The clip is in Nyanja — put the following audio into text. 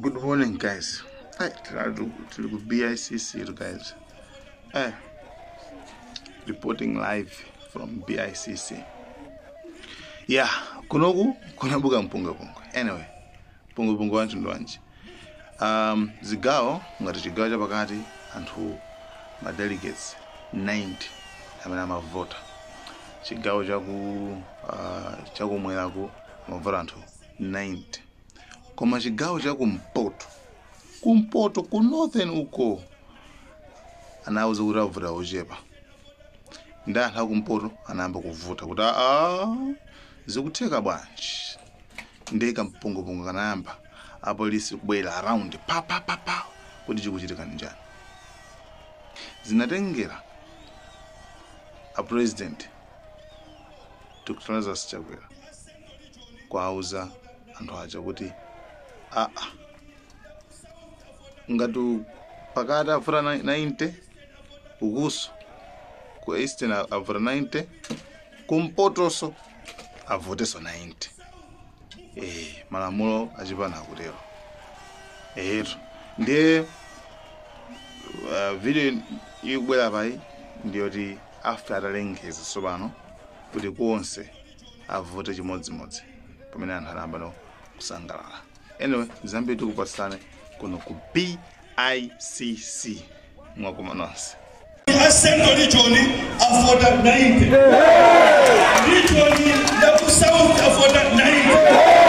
Good morning, guys. Hey, tili ku BICC, guys. Hey, reporting live from BICC. Yeah, kunoku kunabuka mpungapunga. Anyway, pungapunga wanji ndo wanji. Zigawo ngati chigawo chapakati anthu ma delegates 90 amene amavota. Chigawo chakumweraku amavota anthu 90. Koma chigawo chakumpoto, kumpoto ku northern uko, anawuza kuti avota ochepa. Ndi anthu akumpoto anayamba kuvuta kuti aa, zikutheka bwanji? Ndiye kampungupungu kanayamba, apolisi kubwera around pa pa pa pa kuti chikuchitika njani. Zinatengera a President Dr. Lazarus Chakwera kuwauza anthu aja kuti aa, ngati pakati avota 90, ukuso ku eastern avota 90, kumpotoso avoteso 90. Malamulo achipana akutero. Etu ndiye video ikubwera payi ndiyoti after atalengeza tsopano kuti konse avote chimodzimodzi, pamene anthu anayamba no kusangalala. Anyway, zambiri tikupatsane kuno ku BICC. Mwakoma nonse. A Central Region avota 90, region ya ku South avota 90.